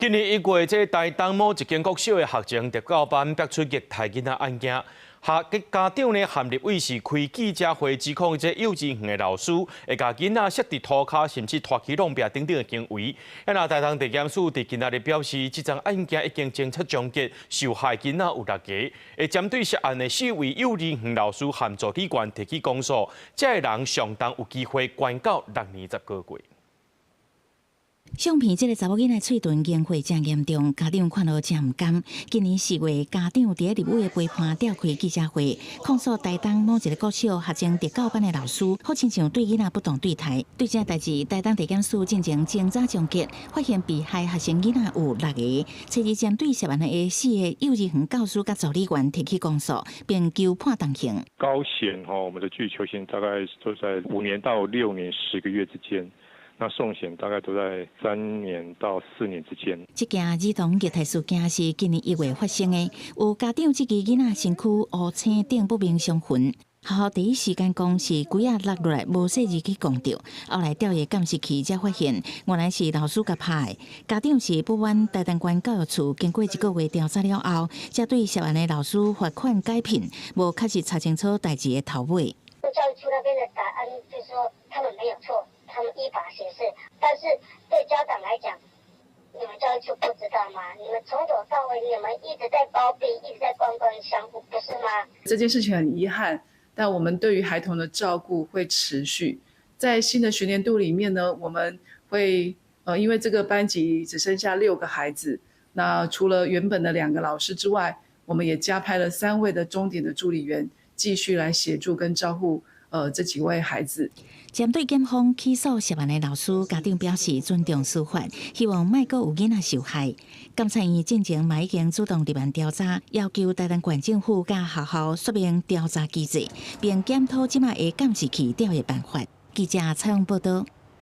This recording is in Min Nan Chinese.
今年1月，這台東某一間國小的學前特教班爆出虐待囡仔案件，學家長呢，韓立偉是開記者會指控這幼稚園的老師會共囡仔摔佇塗跤，甚至拖去弄壁等等的行為。啊，台東地檢署佇今仔日表示，這樁案件已經偵查終結，受害囡仔有六个，會針對涉案的四位幼兒園老師和助理員提起公訴，這个人上重有機會關到6年10個月。相片這个查某囡仔喙脣硬化誠嚴重，家長看了誠毋甘。今年4月，家長佇立委的陪伴召開記者會，控訴台東某一个國小學前特教班的老師，好親像對囡仔不當對待。對這代誌，台東地檢署進前偵查終結，發現被害學生囡仔有六个，初二針對涉案的四個幼兒園教師佮助理員提起公訴，並求判重刑。高顯哈，我們的拘提刑大概都在5年到6年10個月之間。那重刑大概都在3年到4年之間。這件兒童虐待事件是今年1月發生的，有家長質疑囡仔身軀烏青頂不明傷痕。學校第一時間講是龜仔落落來無細意去摃著，後來調閱監視器才發現，原來是老師共拍的。家長是不滿台東縣教育處經過一個月調查了後，才對涉案的老師罰款解聘，無確實查清楚代誌的頭尾。教育處那邊的答案就是說，他們沒有錯。他們依法行事，但是對家長來講，你們教育處不知道嗎？你們從頭到尾，你們一直在包庇，一直在官官相護，不是嗎？這件事情很遺憾，但我們對於孩童的照顧會持續。在新的學年度裡面呢，我們會因為這個班級只剩下六個孩子，那除了原本的兩個老師之外，我們也加派了三位的鐘點的助理員，繼續來協助跟照顧這幾位孩子。針對檢方起訴涉案的老師，家長表示尊重司法，希望莫閣有囡仔受害。監察院進前嘛已經主動立案調查，要求台東縣政府佮學校說明調查機制，並檢討這馬的監視器調閱辦法。記者採訪報道。